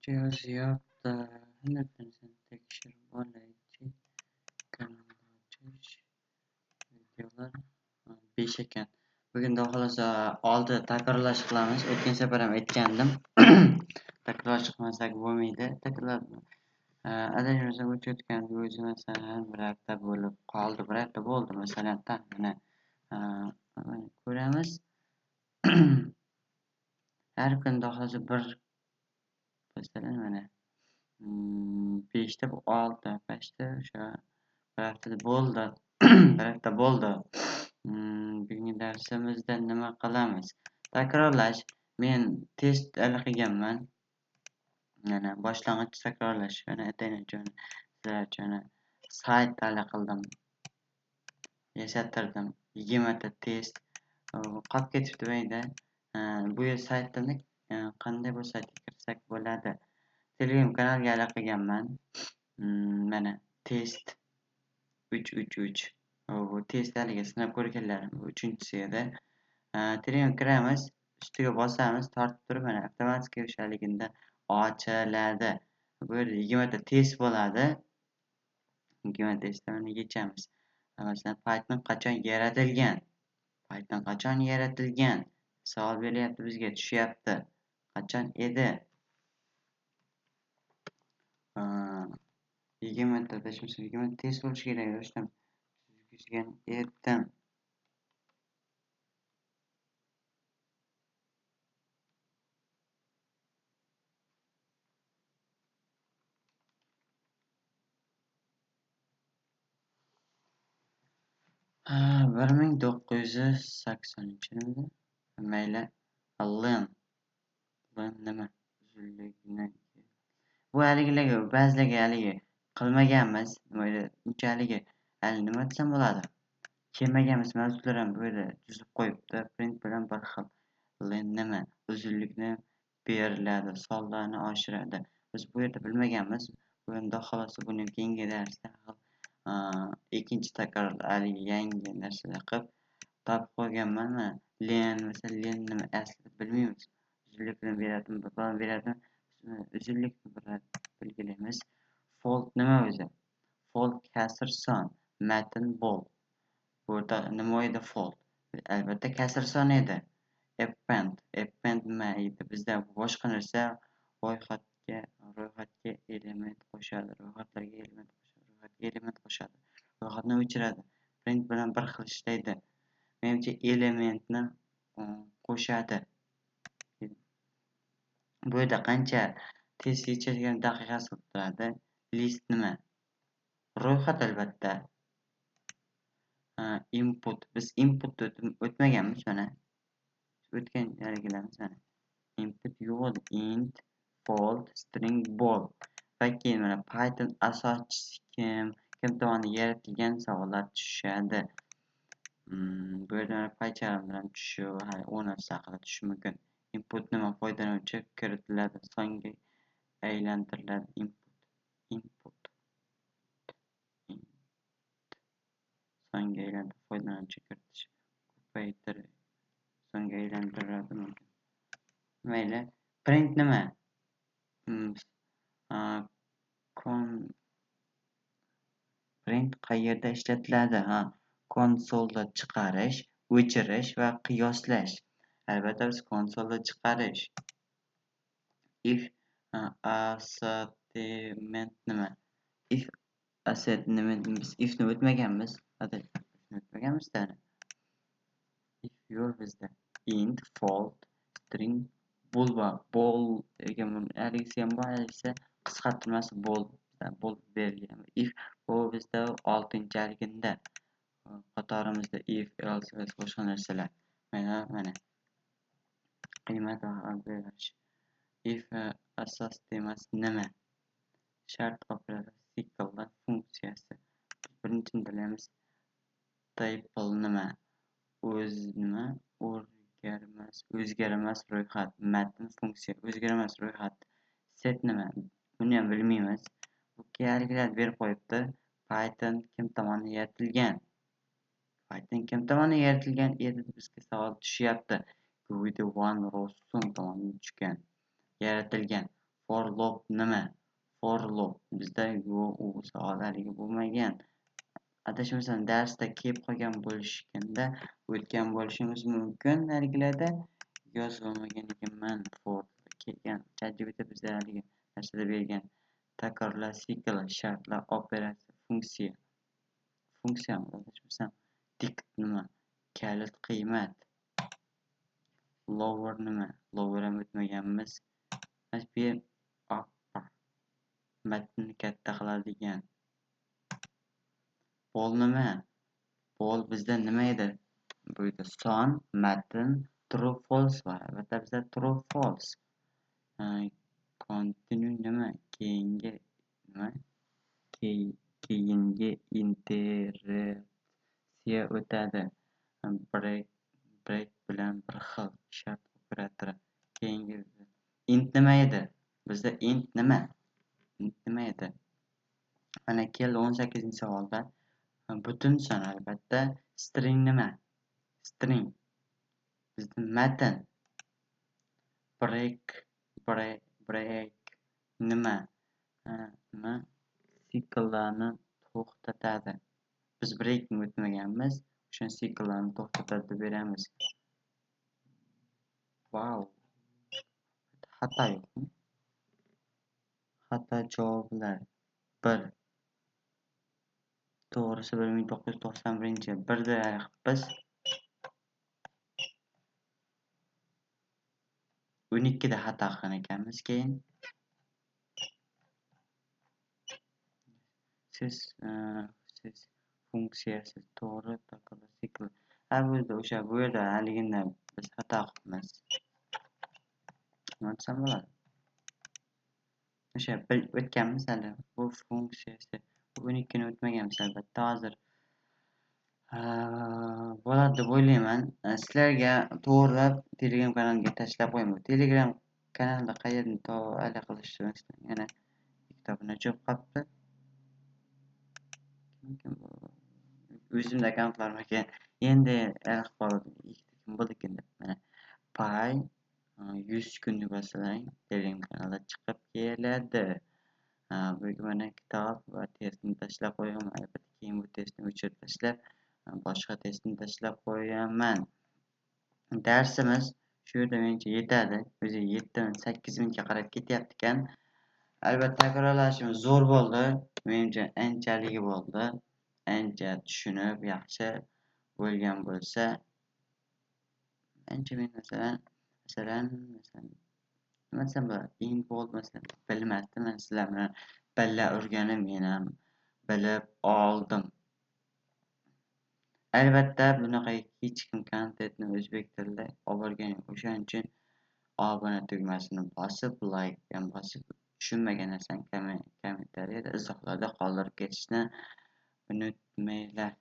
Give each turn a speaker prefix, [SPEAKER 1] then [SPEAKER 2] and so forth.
[SPEAKER 1] Ruscha yozyapti. Narsani tekshirib olaychi. Kanalni ochish. Videolar 5 ekan. Bugun xudo xohlasa 6 takrorlash qilamiz. O'tgan safar ham aytgandim. Takrorlash qilmasak bo'lmaydi. Takrorlab adashmasam o'tgan o'zi masalan bir hafta bo'lib qoldi. Bir hafta bo'ldi masalan taxminan. Ko'ramiz. Har kun xudo xohlasa bir masalan mana 5 ta bu 6 pashta o'sha bir haftada bo'ldi. Bir hafta bo'ldi. Bugungi darsimizda nima qilamiz? Takrorlash. Men test qilganman. Mana boshlang'ich takrorlash. Mana aytayin sizlar uchun sayt qildim. Yasattirdim. 20 ta test qolib ketibdi mayda. Bu saytdan qanday bu saytga kirsak bo'ladi? Telegram kanalga qilganman. Mana test 333. Bu test haligi sinab ko'rganlarim bu 3-chisi edi. Telegram kiramiz, ustiga bosamiz, tortib turib mana avtomatik o'shaligida ochiladi. Bu yerda 20 ta test bo'ladi. 20 testni mana yechamiz. Masalan, Python qachon yaratilgan? Python qachon yaratilgan? Savol beryapti bizga, tushyapti. Qachon edi? 20 ta adashmasam 20 test bo'lishi kerak edi. O'shani tuzgan edim. Ha, 1980-yilda. Mayli. Len. Len nima? Uzunligini. Bu haligilarga ba'zilarga haligi qilmaganmiz. Nima edi? Uncha haligi hali nima desam bo'ladi? Kelmaganmiz mavzular ham bu yerda tuzib qo'yibdi. Print bilan bir xil. Len nima? Uzunlikni beriladi, sonlarni oshiradi. Biz bu yerda bilmaganmiz. Bu endi xohlasa buni keyingi darsda ikkinchi takror haligi yangi narsalar qilib topib qo'yganman. Mana len, masalan, len nima aslida bilmaymiz. Uzunlikni beradimi, falan beradimi? Uzunlikni belgilaymiz. Fold nima o'zi? Fold kasr son, matn bol. Bu yerda nima edi fold? Albatta kasr son edi. Append, append nima edi? Bizda boshqa narsa ro'yxatga element qo'shadi, ro'yxatlarga element qo'shadi, ro'yxatga element qo'shadi. Ro'yxatni o'chiradi. Print bilan bir xil ishlaydi. Menimcha elementni qo'shadi. Bu yerda qancha test yechadigan daqiqasi bo'lib turadi. List nima? Ro'yxat albatta. Input. Biz input o'tmaganmiz mana. O'tgan haligilarimiz mana. Input yo'q edi. Int, fold, string, bol. Va keyin mana Python asoschisi kim? Kim tomonidan yaratilgan savollar tushadi. Bu yerda mana PyCharm bilan tushishi, hali u narsa haqida tushishi mumkin. Input nima? Foydalanuvchi kiritiladi, songa aylantiriladi. Input, input, int, songa aylantirib foydalanuvchi kiritish, ko'paytirib songa aylantiriladi mumkin. Mayli, print nima? Print qayerda ishlatiladi? Ha, konsolda chiqarish, o'chirish va qiyoslash. Albatta biz konsolda chiqarish. If statement nima? If statement biz ifni o'tmaganmiz. Ifni o'tmaganmiz-da. If yo'q bizda. Int, fold, string, bool bor. Bool degan haligisi ham bor, haligisi qisqartirmasi bool. Bool berilgan. If bu bizda 6-haligida qatorimizda if, else va boshqa narsalar. Mana mana qiymat va berish. If asos demas nima? Shart operator sikllar funksiyasi. Birinchini bilamiz. Tuple nima? O'z nima? O'zgarmas, o'zgarmas ro'yxat, matn funksiya, o'zgarmas ro'yxat. Set nima? Buni ham bilmaymiz. Bu haligilar berib qo'yibdi. Python kim tomonidan yaratilgan? Python kim tomonidan yaratilgan edi deb bizga savol tushyapti. Guido van Rossum tomonidan tushgan. Yaratilgan. For loop nima? For loop bizda yo'q, u savol haligi bo'lmagan. Adashmasam darsda kelib qolgan bo'lishganda o'tgan bo'lishimiz mumkin. Haligilarda yozib olmagan ekanman. For kelgan ChatGPT bizda haligi narsada bergan. Takrorlar sikl, shartlar operatsiya, funksiya. Funksiyami adashmasam? Dict nima? Kalit qiymat. Lower nima? Lower ham o'tmaganmiz. Mana upper matnni katta qiladigan. Bol nima? Bol bizda nima edi? Bu yerda son, matn, true false bor. Albatta bizda true false. Continue nima? Keyingi nima? Keyingi iteratsiya o'tadi. Break bilan bir xil shart operatori. Keyingi int nima edi? Bizda int nima? Int nima edi? Mana keldi 18-savolda. Butun son albatta. String nima? String bizda matn. Break nima? Nima? Sikllarni to'xtatadi. Biz breakni o'tmaganmiz. O'sha sikllarni to'xtatadi deb beramiz. Wow. Xato yo'qmi? Xato javoblar 1. To'g'risi 1991 birda biz 12 da xato qilgan ekanmiz keyin. Siz funksiyasi to'g'ri takror sikl. Ha, bu yerda o'sha bu yerda haligini biz xato qilibmiz. Nima desam bo'ladi? O'sha o'tganmiz hali bu funksiyasi. 12 ni o'tmaganmiz albatta. Hozir bo'ladi deb o'ylayman. Sizlarga to'g'rilab Telegram kanaliga tashlab qo'yaman. Telegram kanalida qayerdan hali qilishni yana kitobini jo'b qolibdi. Kim bu? O'zimda akkauntlarim ekan. Endi kim bo'ldi ekan deb mana pay 100 kunlik masalan Telegram kanalida chiqib keladi. Bu mana kitob va testni tashlab qo'yaman. Albatta keyin bu testni o'chirib tashlab boshqa testni tashlab qo'yaman. Darsimiz shu yerda menimcha yetadi. O'zi 7-8 minutga qarab ketyapti ekan. Albatta takrorlashimiz zo'r bo'ldi. Menimcha anchaligi bo'ldi. Ancha tushunib yaxshi bo'lgan bo'lsa, ancha men masalan nima desam bo'ladi? Int bo'ldi masalan bilmasdim. Men sizlar bilan birga o'rganib men ham bilib oldim. Albatta bunaqa hech kim kontentni o'zbek tilida olib borgan yo'q. O'shaning uchun obuna tugmasini bosib, like ham bosib, tushunmagan narsani kommentariyada, izohlarda qoldirib ketishni unutmanglar.